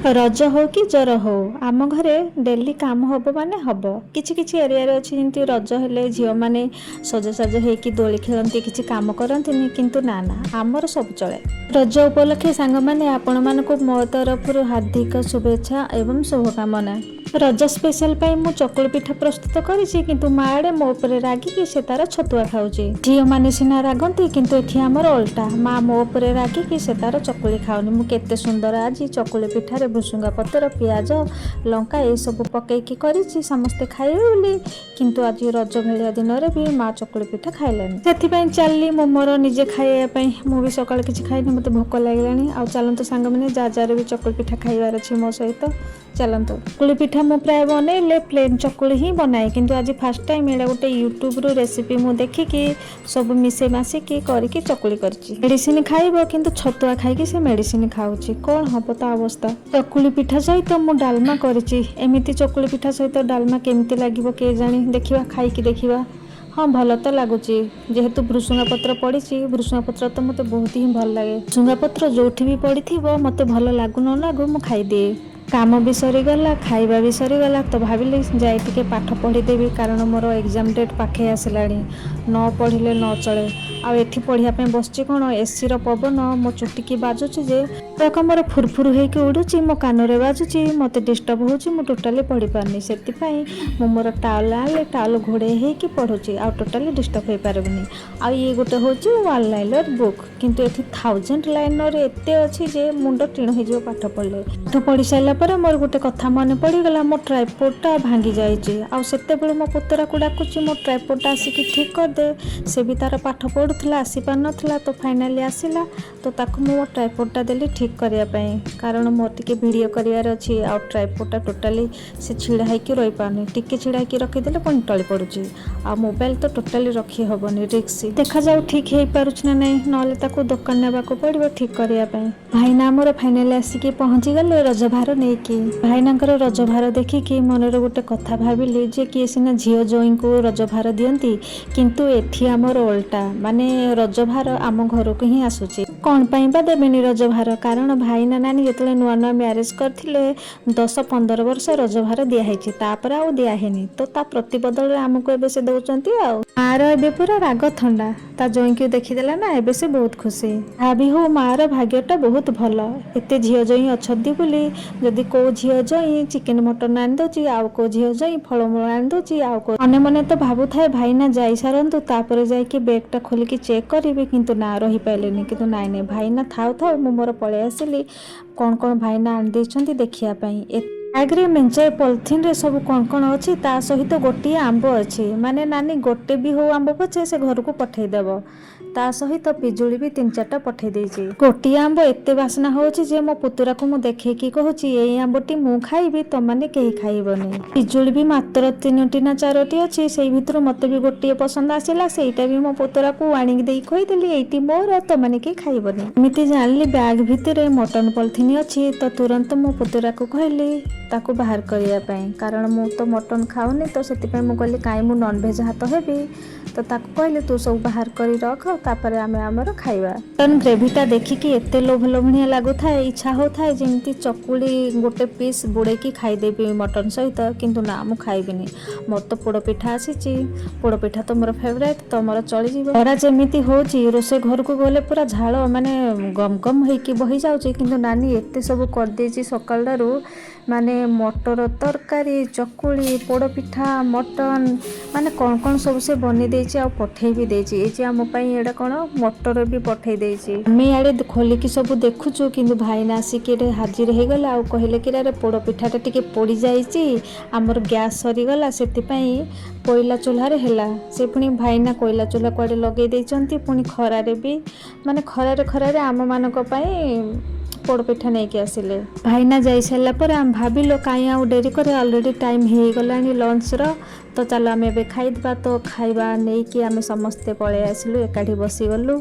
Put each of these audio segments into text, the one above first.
ରଜ ହଉ କି ଜ୍ୱର ହଉ, ଆମ ଘରେ ଡେଲି କାମ ହେବ ମାନେ ହେବ। କିଛି କିଛି ଏରିଆରେ ଅଛି, ଯେମିତି ରଜ ହେଲେ ଝିଅମାନେ ସଜସାଜ ହେଇକି ଦୋଳି ଖେଳନ୍ତି, କିଛି କାମ କରନ୍ତିନି। କିନ୍ତୁ ନା ନା, ଆମର ସବୁ ଚଳେ। ରଜ ଉପଲକ୍ଷେ ସାଙ୍ଗମାନେ, ଆପଣମାନଙ୍କୁ ମୋ ତରଫରୁ ହାର୍ଦ୍ଦିକ ଶୁଭେଚ୍ଛା ଏବଂ ଶୁଭକାମନା। ରଜ ସ୍ପେଶାଲ ପାଇଁ ମୁଁ ଚକୁଳି ପିଠା ପ୍ରସ୍ତୁତ କରିଛି, କିନ୍ତୁ ମା ଆଡ଼େ ମୋ ଉପରେ ରାଗିକି ସେ ତାର ଛତୁଆ ଖାଉଛି। ଝିଅମାନେ ସିନା ରାଗନ୍ତି, କିନ୍ତୁ ଏଠି ଆମର ଓଲଟା। ମା ମୋ ଉପରେ ରାଗିକି ସେ ତାର ଚକୁଳି ଖାଉନି। ମୁଁ କେତେ ସୁନ୍ଦର ଆଜି ଚକୁଳି ପିଠାରେ ଭୃସୁଙ୍ଗା ପତ୍ର, ପିଆଜ, ଲଙ୍କା ଏସବୁ ପକେଇକି କରିଛି ସମସ୍ତେ ଖାଇବେ ବୋଲି। କିନ୍ତୁ ଆଜି ରଜ ଭଳିଆ ଦିନରେ ବି ମା ଚକୁଳି ପିଠା ଖାଇଲାନି। ସେଥିପାଇଁ ଚାଲିଲି ମୁଁ ମୋର ନିଜେ ଖାଇବା ପାଇଁ। ମୁଁ ବି ସକାଳେ କିଛି ଖାଇନି, ମୋତେ ଭୋକ ଲାଗିଲାଣି। ଆଉ ଚାଲନ୍ତୁ ସାଙ୍ଗମାନେ, ଯାହା ଯାହାର ବି ଚକୁଳି ପିଠା ଖାଇବାର ଅଛି, ମୋ ସହିତ ଚାଲନ୍ତୁ। ଚକୁଳି ପିଠା ମୁଁ ପ୍ରାୟ ବନେଇଲେ ପ୍ଲେନ୍ ଚକୁଳି ହିଁ ବନାଏ, କିନ୍ତୁ ଆଜି ଫାର୍ଷ୍ଟ ଟାଇମ୍ ଏଇଟା ଗୋଟେ ୟୁଟ୍ୟୁବରୁ ରେସିପି ମୁଁ ଦେଖିକି ସବୁ ମିଶେଇ ମାସିକି କରିକି ଚକୁଳି କରିଛି। ମେଡ଼ିସିନ ଖାଇବ, କିନ୍ତୁ ଛତୁଆ ଖାଇକି ସେ ମେଡ଼ିସିନ ଖାଉଛି। କ'ଣ ହବ ତା ଅବସ୍ଥା? ଚକୁଳି ପିଠା ସହିତ ମୁଁ ଡାଲମା କରିଛି। ଏମିତି ଚକୁଳି ପିଠା ସହିତ ଡାଲମା କେମିତି ଲାଗିବ କେଜାଣି, ଦେଖିବା, ଖାଇକି ଦେଖିବା। ହଁ, ଭଲ ତ ଲାଗୁଛି, ଯେହେତୁ ଭୃସୁଙ୍ଗା ପତ୍ର ପଡ଼ିଛି। ଭୃସୁଙ୍ଗା ପତ୍ର ତ ମୋତେ ବହୁତ ହିଁ ଭଲ ଲାଗେ। ଭୃସୁଙ୍ଗା ପତ୍ର ଯେଉଁଠି ବି ପଡ଼ିଥିବ, ମୋତେ ଭଲ ଲାଗୁ ନ ଲାଗୁ ମୁଁ ଖାଇଦିଏ। କାମ ବି ସରିଗଲା, ଖାଇବା ବି ସରିଗଲା, ତ ଭାବିଲି ଯାଇ ଟିକେ ପାଠ ପଢ଼ିଦେବି, କାରଣ ମୋର ଏକ୍ଜାମ୍ ଡେଟ୍ ପାଖେଇ ଆସିଲାଣି। ନ ପଢ଼ିଲେ ନ ଚଳେ। ଆଉ ଏଠି ପଢ଼ିବା ପାଇଁ ବସିଛି କ'ଣ, ଏସିର ପବନ ମୋ ଚୁଟିକି ବାଜୁଛି ଯେ ଯାକ ମୋର ଫୁରଫୁର ହେଇକି ଉଡ଼ୁଛି, ମୋ କାନରେ ବାଜୁଛି, ମୋତେ ଡିଷ୍ଟର୍ବ ହେଉଛି। ମୁଁ ଟୋଟାଲି ପଢ଼ିପାରୁନି। ସେଥିପାଇଁ ମୁଁ ମୋର ଟାୱେଲ୍ ଆଣିଲି, ଟାୱେଲ୍ ଘୋଡ଼େଇ ହେଇକି ପଢ଼ୁଛି, ଆଉ ଟୋଟାଲି ଡିଷ୍ଟର୍ବ ହେଇପାରିବିନି। ଆଉ ଇଏ ଗୋଟେ ହେଉଛି ୱାନ୍ ଲାଇନର ବୁକ୍, କିନ୍ତୁ ଏଠି 1000 ଲାଇନର ଏତେ ଅଛି ଯେ ମୁଣ୍ଡ ଟିଣ ହେଇଯିବ ପାଠ ପଢ଼ିଲେ। ପାଠ ପଢ଼ି ସାରିଲା ପରେ ମୋର ଗୋଟେ କଥା ମନେ ପଡ଼ିଗଲା, ମୋ ଟ୍ରାଇପୋଡ଼ଟା ଭାଙ୍ଗି ଯାଇଛି। ଆଉ ସେତେବେଳେ ମୋ ପୁତୁରାକୁ ଡାକୁଛି, ମୋ ଟ୍ରାଇପୋଡ଼ଟା ଆସିକି ଠିକ୍ କରିଦେ। ସେ ବି ତାର ପାଠ ପଢ଼ୁଥିଲା, ଆସିପାରୁନଥିଲା, ତ ଫାଇନାଲି ଆସିଲା। ତ ତାକୁ ମୁଁ ମୋ ଟ୍ରାଇପୋଡ଼ଟା ଦେଲି ଠିକ୍ କରିବା ପାଇଁ, କାରଣ ମୋର ଟିକେ ଭିଡ଼ିଓ କରିବାର ଅଛି। ଆଉ ଟ୍ରାଇପୋଡ଼ଟା ଟୋଟାଲି ସେ ଛିଡ଼ା ହେଇକି ରହିପାରୁନି। ଟିକେ ଛିଡ଼ା ହେଇକି ରଖିଦେଲେ ପୁଣି ଟଳି ପଡ଼ୁଛି। ଆଉ ମୋବାଇଲ ତ ଟୋଟାଲି ରଖି ହେବନି, ରିସ୍କ। ଦେଖାଯାଉ ଠିକ୍ ହେଇପାରୁଛି ନା ନାହିଁ, ନହେଲେ ତାକୁ ଦୋକାନ ନେବାକୁ ପଡ଼ିବ ଠିକ୍ କରିବା ପାଇଁ। ଭାଇନା ଆମର ଫାଇନାଲି ଆସିକି ପହଞ୍ଚିଗଲେ ରଜଭାର ନେଇକି। ଭାଇନାଙ୍କର ରଜଭାର ଦେଖିକି ମନରେ ଗୋଟେ କଥା ଭାବିଲି ଯେ କିଏ ସିନା ଝିଅ ଜୋଇଁଙ୍କୁ ରଜଭାର ଦିଅନ୍ତି, କିନ୍ତୁ ଏଠି ଆମର ଓଲଟା, ମାନେ ରଜଭାର ଆମ ଘରକୁ ହିଁ ଆସୁଛି। କ'ଣ ପାଇଁ ବା ଦେବେନି ରଜଭାର? କାରଣ ଭାଇନା ନାନୀ ଯେତେବେଳେ ନୂଆ ନୂଆ ମ୍ୟାରେଜ୍ କରିଥିଲେ, 10-15 ବର୍ଷ ରଜଭାର ଦିଆହେଇଛି, ତାପରେ ଆଉ ଦିଆହେଇନି। ତ ତା ପ୍ରତିବଦଳରେ ଆମକୁ ଏବେ ସେ ଦେଉଛନ୍ତି। ଆଉ ମାଆର ଏବେ ପୁରା ରାଗ ଥଣ୍ଡା। ତା ଜୋଇଁକି ଦେଖିଦେଲା ନା, ଏବେ ସେ ବହୁତ ଖୁସି। ଯାହା ବି ହଉ, ମାଆର ଭାଗ୍ୟଟା ବହୁତ ଭଲ, ଏତେ ଝିଅ ଜୋଇଁ ଅଛନ୍ତି ବୋଲି। ଯଦି କୋଉ ଝିଅ ଜୋଇଁ ଚିକେନ ମଟନ ଆଣିଦେଉଛି, ଆଉ କୋଉ ଝିଅ ଜୋଇଁ ଫଳମୂଳ ଆଣିଦେଉଛି। ଆଉ କୋଉ ମନେ ମନେ ତ ଭାବୁଥାଏ, ଭାଇନା ଯାଇସାରନ୍ତୁ, ତାପରେ ଯାଇକି ବ୍ୟାଗ୍ଟା ଖୋଲିକି ଚେକ୍ କରିବି। କିନ୍ତୁ ନା, ରହିପାରିଲିନି। କିନ୍ତୁ ନାଇଁ ନାଇଁ, ଭାଇନା ଥାଉ ଥାଉ ମୁଁ ମୋର ପଳେଇ ଆସିଲି, କ'ଣ କ'ଣ ଭାଇନା ଆଣିଦେଇଛନ୍ତି ଦେଖିବା ପାଇଁ। ବ୍ୟାଗ୍ରେ ମେଞ୍ଚାଏ ପଲିଥିନରେ ସବୁ କ'ଣ କ'ଣ ଅଛି। ତା ସହିତ ଗୋଟିଏ ଆମ୍ବ ଅଛି। ମାନେ ନାନୀ ଗୋଟେ ବି ହଉ ଆମ୍ବ ପଛେ ସେ ଘରକୁ ପଠେଇଦେବ। ତା ସହିତ ପିଜୁଳି ବି ତିନି ଚାରିଟା ପଠେଇ ଦେଇଛି। ଗୋଟିଏ ଆମ୍ବ ଏତେ ବାସ୍ନା ହେଉଛି ଯେ ମୋ ପୁତୁରାକୁ ମୁଁ ଦେଖେଇକି କହୁଛି, ଏଇ ଆମ୍ବଟି ମୁଁ ଖାଇବି, ତମମାନେ କେହି ଖାଇବନି। ପିଜୁଳି ବି ମାତ୍ର ତିନୋଟି ନା ଚାରୋଟି ଅଛି। ସେଇ ଭିତରୁ ମୋତେ ବି ଗୋଟିଏ ପସନ୍ଦ ଆସିଲା। ସେଇଟା ବି ମୋ ପୁତୁରାକୁ ଆଣିକି ଦେଇ କହିଦେଲି, ଏଇଟି ମୋର, ତମମାନେ କେହି ଖାଇବନି। ଏମିତି ଜାଣିଲି ବ୍ୟାଗ୍ ଭିତରେ ମଟନ ପଲିଥିନ୍ ଅଛି, ତ ତୁରନ୍ତ ମୋ ପୁତୁରାକୁ କହିଲି ତାକୁ ବାହାର କରିବା ପାଇଁ, କାରଣ ମୁଁ ତ ମଟନ ଖାଉନି। ତ ସେଥିପାଇଁ ମୁଁ କହିଲି, କାହିଁ ମୁଁ ନନଭେଜ୍ ହାତ ହେବି? ତ ତାକୁ କହିଲି, ତୁ ସବୁ ବାହାର କରି ରଖ, ତାପରେ ଆମେ ଆମର ଖାଇବା। ମଟନ ଗ୍ରେଭିଟା ଦେଖିକି ଏତେ ଲୋଭ ଲୋଭଣିଆ ଲାଗୁଥାଏ, ଇଚ୍ଛା ହେଉଥାଏ ଯେମିତି ଚକୁଳି ଗୋଟେ ପିସ୍ ବୁଡ଼େଇକି ଖାଇଦେବି ମଟନ ସହିତ। କିନ୍ତୁ ନା, ମୁଁ ଖାଇବିନି। ମୋର ତ ପୋଡ଼ ପିଠା ଆସିଛି। ପୋଡ଼ ପିଠା ତ ମୋର ଫେଭରାଇଟ୍, ତ ମୋର ଚଳିଯିବ। ଖରା ଯେମିତି ହେଉଛି, ରୋଷେଇ ଘରକୁ ଗଲେ ପୁରା ଝାଳ ମାନେ ଗମ ଗମ ହେଇକି ବହି ଯାଉଛି। କିନ୍ତୁ ନାନୀ ଏତେ ସବୁ କରିଦେଇଛି ସକାଳଟାରୁ, ମାନେ ମଟର ତରକାରୀ, ଚକୁଳି, ପୋଡ଼ ପିଠା, ମଟନ, ମାନେ କ'ଣ କ'ଣ ସବୁ ସେ ବନେଇ ଦେଇଛି ଆଉ ପଠେଇ ବି ଦେଇଛି। ଏଇ ଯେ ଆମ ପାଇଁ ଏଇଟା କ'ଣ ମଟର ବି ପଠେଇ ଦେଇଛି। ଆମେ ଇଆଡ଼େ ଖୋଲିକି ସବୁ ଦେଖୁଛୁ, କିନ୍ତୁ ଭାଇନା ଆସିକି ଏଠି ହାଜିର ହେଇଗଲେ ଆଉ କହିଲେ କି ଆରେ, ପୋଡ଼ ପିଠାଟା ଟିକେ ପୋଡ଼ି ଯାଇଛି, ଆମର ଗ୍ୟାସ୍ ସରିଗଲା, ସେଥିପାଇଁ କୋଇଲା ଚୁଲାରେ ହେଲା। ସେ ପୁଣି ଭାଇନା କୋଇଲା ଚୁଲା କୁଆଡ଼େ ଲଗେଇ ଦେଇଛନ୍ତି। ପୁଣି ଖରାରେ ବି, ମାନେ ଖରାରେ ଖରାରେ ଆମମାନଙ୍କ ପାଇଁ ପୋଡ଼ପିଠା ନେଇକି ଆସିଲେ। ଭାଇନା ଯାଇସାରିଲା ପରେ ଆମେ ଭାବିଲୁ, କାହିଁ ଆଉ ଡେରି କରି, ଅଲରେଡ଼ି ଟାଇମ୍ ହେଇଗଲାଣି ଲଞ୍ଚର। ତ ଚାଲ ଆମେ ଏବେ ଖାଇଦେବା। ତ ଖାଇବା ନେଇକି ଆମେ ସମସ୍ତେ ପଳେଇ ଆସିଲୁ, ଏକାଠି ବସିଗଲୁ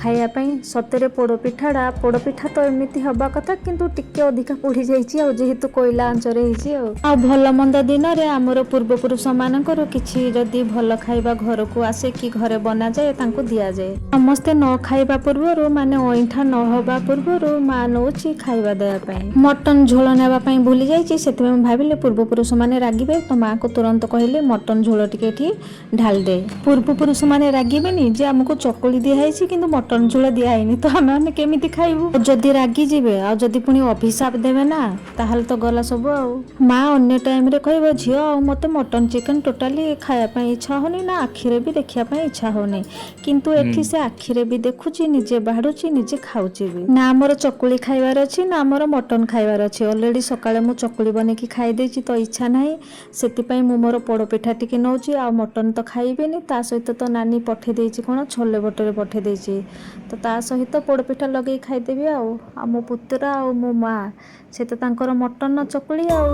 ଖାଇବା ପାଇଁ। ସତରେ ପୋଡ଼ପିଠାଟା, ପୋଡ଼ପିଠା ତ ଏମିତି ହେବା କଥା, କିନ୍ତୁ ଟିକେ ଅଧିକା ପୋଡ଼ି ଯାଇଛି ଆଉ, ଯେହେତୁ କୋଇଲା ଆଞ୍ଚରେ ହେଇଛି। ଆଉ ଭଲ ମନ୍ଦ ଦିନରେ ଆମର ପୂର୍ବପୁରୁଷମାନଙ୍କର କିଛି ଯଦି ଭଲ ଖାଇବା ଘରକୁ ଆସେ କି ଘରେ ବନାଯାଏ, ତାଙ୍କୁ ଦିଆଯାଏ। ସମସ୍ତେ ନ ଖାଇବା ପୂର୍ବରୁ, ମାନେ ଅଇଁଠା ନ ହେବା ପୂର୍ବରୁ ମା ନଉଛି ଖାଇବା ଦେବା ପାଇଁ। ମଟନ ଝୋଳ ନେବା ପାଇଁ ଭୁଲି ଯାଇଛି, ସେଥିପାଇଁ ମୁଁ ଭାବିଲି ପୂର୍ବପୁରୁଷମାନେ ରାଗିବେ, ତ ମାଆକୁ ତୁରନ୍ତ କହିଲି ମଟନ ଝୋଳ ଟିକେ ଏଠି ଢାଳି ଦେ। ପୂର୍ବପୁରୁଷମାନେ ରାଗିବେନି ଯେ ଆମକୁ ଚକୁଳି ଦିଆହେଇଛି କିନ୍ତୁ ମଟନ ଝୋଳ ଦିଆହେଇନି, ତ ଆମେମାନେ କେମିତି ଖାଇବୁ? ଆଉ ଯଦି ରାଗିଯିବେ ଆଉ ଯଦି ପୁଣି ଅଭିଶାପ ଦେବେ ନା, ତାହେଲେ ତ ଗଲା ସବୁ। ଆଉ ମା ଅନ୍ୟ ଟାଇମରେ କହିବ, ଝିଅ ଆଉ ମୋତେ ମଟନ ଚିକେନ ଟୋଟାଲି ଖାଇବା ପାଇଁ ଇଚ୍ଛା ହଉନି ନା ଆଖିରେ ବି ଦେଖିବା ପାଇଁ ଇଚ୍ଛା ହଉନି। କିନ୍ତୁ ଏଠି ସେ ଆଖିରେ ବି ଦେଖୁଛି, ନିଜେ ବାଢୁଛି, ନିଜେ ଖାଉଛି ବି। ନା ଆମର ଚକୁଳି ଖାଇବାର ଅଛି, ନା ଆମର ମଟନ ଖାଇବାର ଅଛି। ଅଲରେଡ଼ି ସକାଳେ ମୁଁ ଚକୁଳି ବନେଇକି ଖାଇ ଦେଇଛି, ତ ଇଚ୍ଛା ନାହିଁ। ସେଥିପାଇଁ ମୁଁ ମୋର ପୋଡ଼ପିଠା ଟିକେ ନେଉଛି, ଆଉ ମଟନ ତ ଖାଇବିନି। ତା ସହିତ ତ ନାନୀ ପଠେଇ ଦେଇଛି, କ'ଣ ଛୋଲେ ଭଟୋରେ ପଠେଇ ଦେଇଛି, ତ ତା ସହିତ ପୋଡ଼ପିଠା ଲଗେଇ ଖାଇଦେବି। ଆଉ ମୋ ପୁତୁରା ଆଉ ମୋ ମା, ସେ ତ ତାଙ୍କର ମଟନ ଚକୁଳି। ଆଉ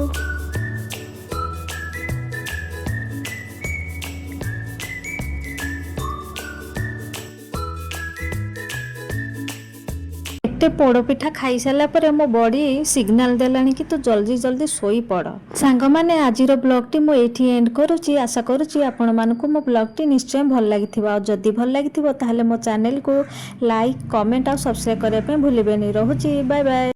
ଏତେ ପୋଡ଼ପିଠା ଖାଇସାରିଲା ପରେ ମୋ ବଡି ସିଗ୍ନାଲ ଦେଲାଣି କି ତୁ ଜଲ୍ଦି ଜଲ୍ଦି ଶୋଇପଡ଼। ସାଙ୍ଗମାନେ, ଆଜିର ବ୍ଲଗ୍ଟି ମୁଁ ଏଇଠି ଏଣ୍ଡ କରୁଛି। ଆଶା କରୁଛି ଆପଣମାନଙ୍କୁ ମୋ ବ୍ଲଗ୍ଟି ନିଶ୍ଚୟ ଭଲ ଲାଗିଥିବ। ଆଉ ଯଦି ଭଲ ଲାଗିଥିବ, ତାହେଲେ ମୋ ଚ୍ୟାନେଲକୁ ଲାଇକ୍, କମେଣ୍ଟ ଆଉ ସବସ୍କ୍ରାଇବ୍ କରିବା ପାଇଁ ଭୁଲିବେନି। ରହୁଛି, ବାଏ ବାଏ।